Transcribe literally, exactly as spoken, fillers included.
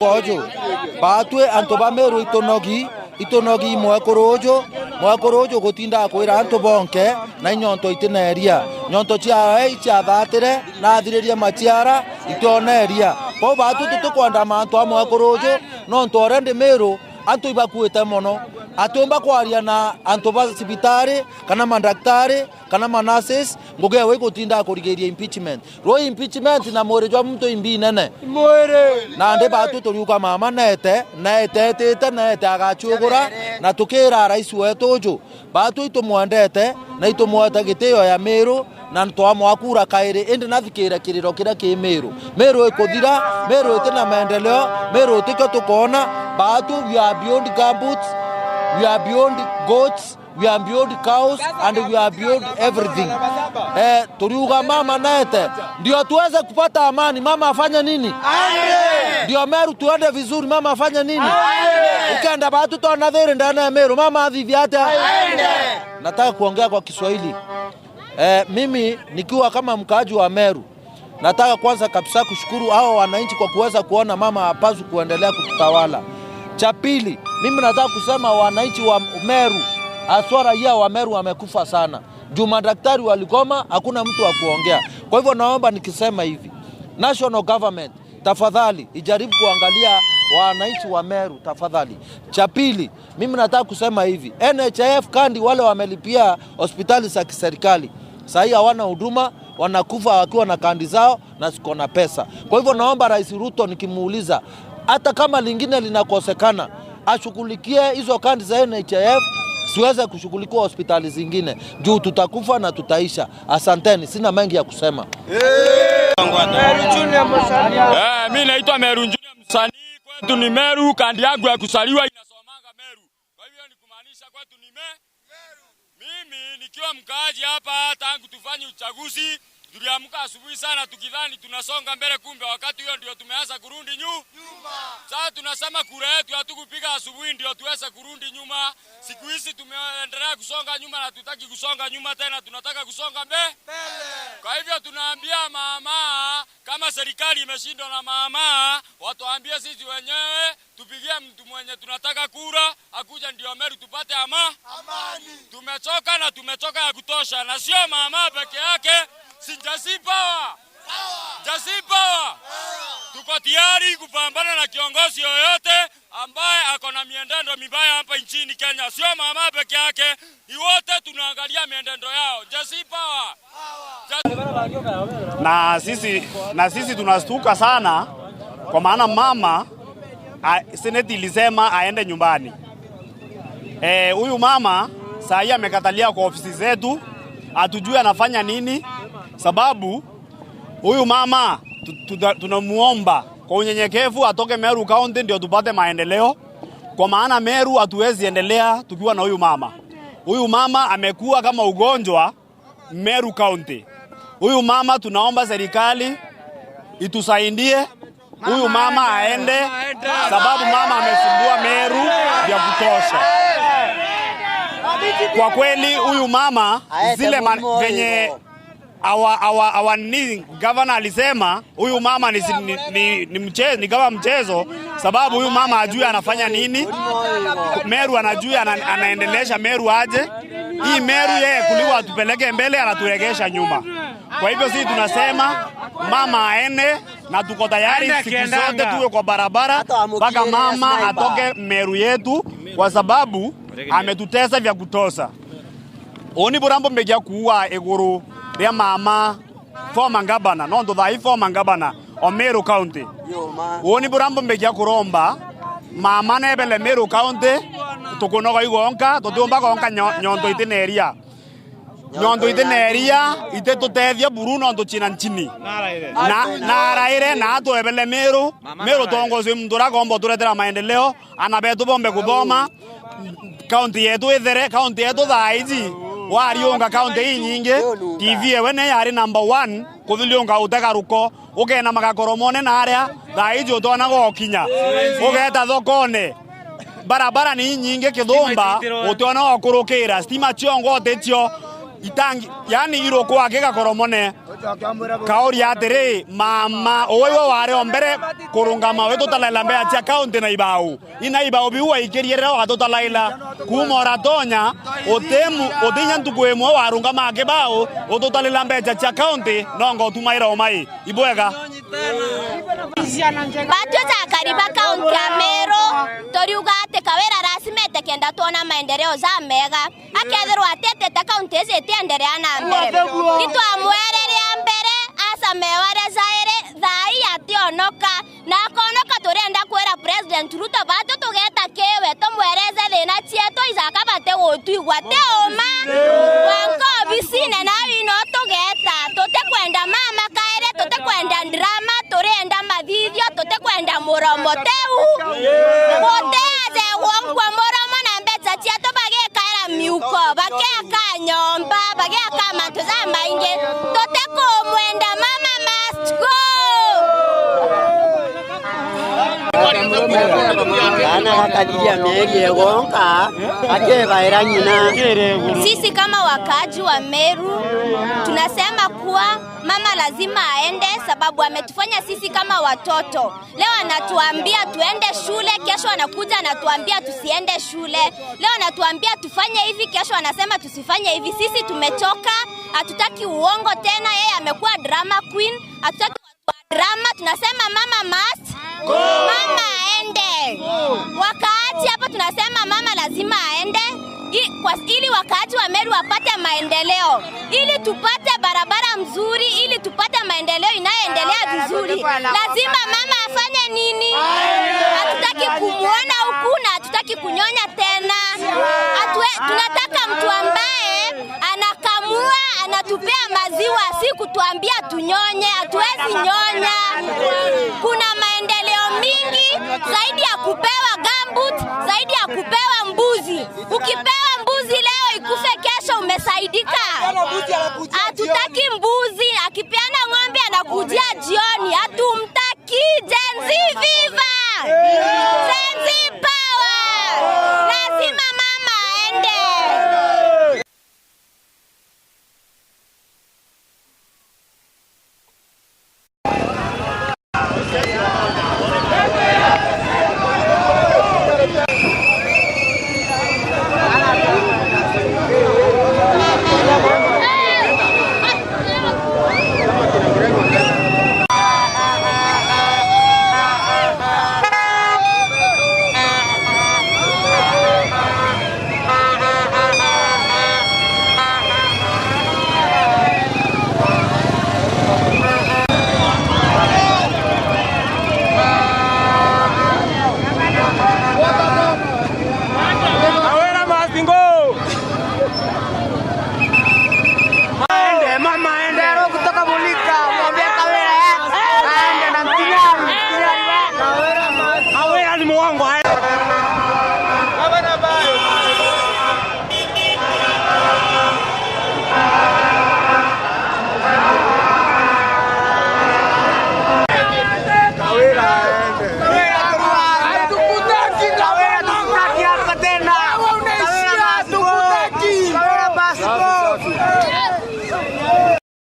Uju, baatwi antu ba Meru itunogi, itunogi mwekuru uju, mwekuru uju gutindaga kwira antu bonke, na inyonto itineria. Nyonto ciawe iciathatire, na athiririe maciara, itioneria. Kwou baatwi tutikwenda mantu a mwekuru uju, nontu already Meru antu ibakuite mono. Atiumba kwaria na antu ba cibitari, kana mandaktari, kana ma nurses, ngugi ewe igutinda kurigiria impeachment. Rwo impeachment na mwiri jwa muntu imbi nene. Mwiri. Nandi baatwi turiuga mama neete, neete etite, neete agaciugura, na tukira rais wetu uju. Baatwi itumwendete, na itumwete gitio ya Meru, na twamwakura kairi, indi nathikire kiriro kiria ki Meru. Meru ikuthira, Meru itina maendeleo, Meru itikio tukoona. Baatwi, we are beyond gumboots, we are beyond goats, we are beyond cows and we are beyond everything. Eh, turiuga mama neete, ndio tuweze kupata amani. Mama afanye nini? Aende. Ndio Meru tuende vizuri, mama afanye nini? Aende. Ukenda baatwi tona thiri ndene ya Meru, mama athithie atia? Aende. Nataka kuongea kwa Kiswahili. Eh, mimi nikiwa kama mkaaji wa Meru, nataka kwanza kabisa kushukuru hao wananchi kwa kuweza kuona mama hapaswi kuendelea kututawala. Cha pili, mimi nataka kusema wananchi wa Meru, haswa raia wa Meru wamekufa sana. Juu madaktari waligoma, hakuna mtu wa kuongea. Kwa hivyo naomba nikisema hivi, national government, tafadhali, ijaribu kuangalia wananchi wa Meru, tafadhali. Cha pili, mimi nataka kusema hivi, N H I F kandi wale wamelipia hospitali za kiserikali, saa hii hawana huduma, wanakufa wakiwa na kandi zao na ziko na pesa. Kwa hivyo naomba Rais Ruto nikimuuliza, hata kama lingine linakosekana, ashughulikie hizo kandi za N H I F ziweze kushughulikiwa hospitali zingine, juu tutakufa na tutaisha. Asanteni, sina mengi ya kusema. Eh, mi naitwa Meru Junior Msanii, kwetu ni Meru, kandi yangu ya kusaliwa inasomanga Meru. Kwa hivyo ni kumaanisha kwetu ni Me-, mimi nikiwa mkaaji hapa, tangu tufanye uchaguzi, tuliamka asubuhi sana tukidhani tunasonga mbele, kumbe wakati huyo ndio tumeanza kurudi nyu-, nyuma. Sasa tunasema kura yetu hatukupiga asubuhi ndio tuweze kurudi nyuma. Siku hizi tumeendelea kusonga nyuma na tutaki kusonga nyuma tena, tunataka kusonga mbe-, mbele. Kwa hivyo tunaambia mama, kama serikali imeshindwa na mama, watuambie sisi wenyewe, tupigie mtu mwenye tunataka kura, akuja ndio Meru tupate ama-, amani. Tumechoka na tumechoka ya kutosha, na sio mama peke yake, si Justice Power. Justice Power. Tuko tayari kupambana na kiongozi yoyote ambaye ako na mienendo mibaya hapa nchini Kenya. Sio mama peke yake, ni wote tunaangalia mienendo yao. Justice Power. Na sisi, na sisi tunastuka sana, kwa maana mama, a, seneti ilisema aende nyumbani. Eh, huyu mama saa hii amekatalia kwa ofisi zetu, hatujui anafanya nini, sababu huyu mama tu-, tuta-, tunamuomba kwa unyenyekevu atoke Meru County ndio tupate maendeleo, kwa maana Meru hatuwezi endelea tukiwa na huyu mama. Huyu mama amekuwa kama ugonjwa Meru County. Huyu mama tunaomba serikali itusaidie, huyu mama aende, sababu mama amesumbua Meru vya kutosha. Kwa kweli huyu mama, zile ma-, venye our, our, our ni governor alisema, huyu mama ni, ni, ni, ni mche-, ni kama mchezo, sababu huyu mama ajui anafanya nini. Meru anajui ana-, anaendelesha Meru aje. Hii Meru yeye kuliko atupeleke mbele, anaturegesha nyuma. Kwa hivyo sisi tunasema mama aende, na tuko tayari siku zote tuwe kwa barabara mpaka mama atoke Meru yetu, kwa sababu ametutesa vya kutosha. Uuni buria mbumbikia kuuga iguru ria mama, former governor, nontu thaa ii former governor o Meru County. Uuni buria mbumbikia kuromba, mama nebele Meru County, tukunoga igonka, tutiumba gonka nyo-, nyonto itineria. Nyonto itineria, ititutethia buru nontu cina ncini. Na, na araire, na atwebele Meru, Meru tongozwe muntu uria akomba uturetera maendeleo, ana betu bombe kuthoma, kaunti yetu ithere, kaunti yetu thaa iji, wariunga kaunti inyingi, T V ewe ne yari number one, kuthiliunga utega ruko, ukena magakoromone na aria, thaa iji utona gokinya, ugeta thokone, barabara ni inyingi kithumba, utiona okurukira, stima ciongo uticio, Itangi, yani irukwa akiga koromone. Kauria atiri, mama, uwe iwe wari o mbere kurungama witutalaila mbeca cia kaunti na ibau. Ina ibau biu waikirie riria watutalaila. Kuuma uratonya, utimu, utinya ntuku imwe warungama akibau, ututalila mbeca cia kaunti, nongo utumaira umai. Ibwega. Batwi ja akari ba kaunti ya Meru, turiuga ati Kawira lazima ete kenda twona maendeleo jamega. Akethirwa atietete kaunti iji itienderea na mbere. Itwamwere ria mbere, acamewa ria jairi, thaa ii ationoka. Na akonoka, turienda kwira President Ruto, batu tugeta kiwe, tumwereze thina cietu, ijaka bati gutwigua, ti uma. Wanka obisine nawe ino tugeta, tutikwenda mama kairi, tutikwenda drama, turienda mathithio, tutikwenda muromo, tiu? Guti aja gwonkwa muromo na mbeca cietu bagikaira miuko, bakiaka nyomba, bagiaka mantu jamaingi, tutikumwenda mama ma Kaana gakathiria mieri igonka, akebaira ng'ina. Sisi kama wakaaji wa Meru, tunasema kuwa mama lazima aende, sababu ametufanya sisi kama watoto. Leo anatuambia tuende shule, kesho anakuja anatuambia tusiende shule. Leo anatuambia tufanye hivi, kesho anasema tusifanye hivi. Sisi tumechoka, hatutaki uongo tena. Yeye amekuwa drama queen, hatutaki drama, tunasema mama must, mama aende. Wakaaji hapa tunasema mama lazima aende, i-, kwa, ili wakaaji wa Meru wapate maendeleo, ili tupate barabara mzuri, ili tupate maendeleo inayoendelea vizuri. Lazima mama afanye nini? Hatutaki kumuona huku na hatutaki kunyonya tena. Hatue-, tunataka mtu ambaye anakamua, anatupea maziwa, si kutuambia tunyonye, hatuwezi nyonya.